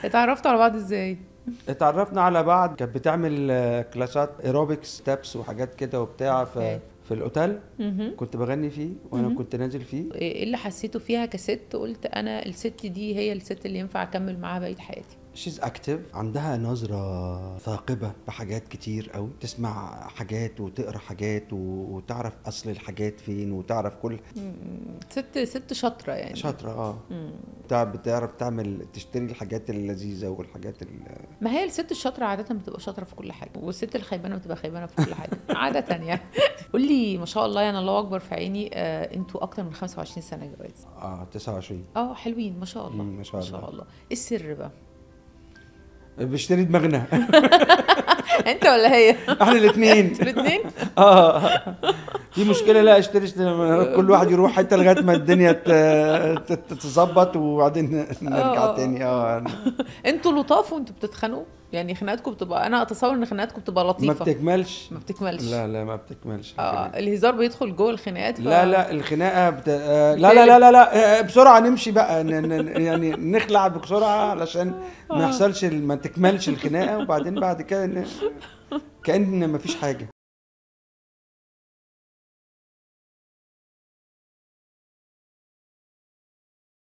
اتعرفتوا على بعض ازاي؟ اتعرفنا على بعض، كانت بتعمل كلاسات aerobics steps وحاجات كده وبتاع في الاوتيل كنت بغني فيه وانا كنت نازل فيه. ايه اللي حسيته فيها كست قلت انا الست دي هي الست اللي ينفع اكمل معاها بقية حياتي؟ she's active، عندها نظرة ثاقبة بحاجات كتير قوي، تسمع حاجات وتقرا حاجات وتعرف اصل الحاجات فين وتعرف كل ست شاطرة يعني. شاطرة اه. بتعرف تعمل تشتري الحاجات اللذيذة والحاجات ما هي الست الشاطرة عادة بتبقى شاطرة في كل حاجة، والست الخيبانة بتبقى خيبانة في كل حاجة عادة يعني. قول لي ما شاء الله يعني الله اكبر في عيني، انتوا اكتر من 25 سنة جواز. 29. حلوين ما شاء الله. ما شاء الله. ما شاء الله. ايه السر بقى؟ بشتري دماغنا. انت ولا هي؟ احنا الاثنين. انتوا الاثنين؟ في مشكلة؟ لا اشتري كل واحد يروح حتة لغاية ما الدنيا تتظبط وبعدين نرجع تاني. انتوا لطاف وانتوا بتتخانقوا يعني؟ خناقاتكم بتبقى، انا اتصور ان خناقاتكم بتبقى لطيفة. ما بتكملش. ما بتكملش. لا لا ما بتكملش. الهزار بيدخل جوه الخناقات. لا لا الخناقة لا لا لا لا لا بسرعة نمشي بقى، يعني نخلع بسرعة علشان ما يحصلش، ما تكملش الخناقة، وبعدين بعد كده كأن ما فيش حاجة.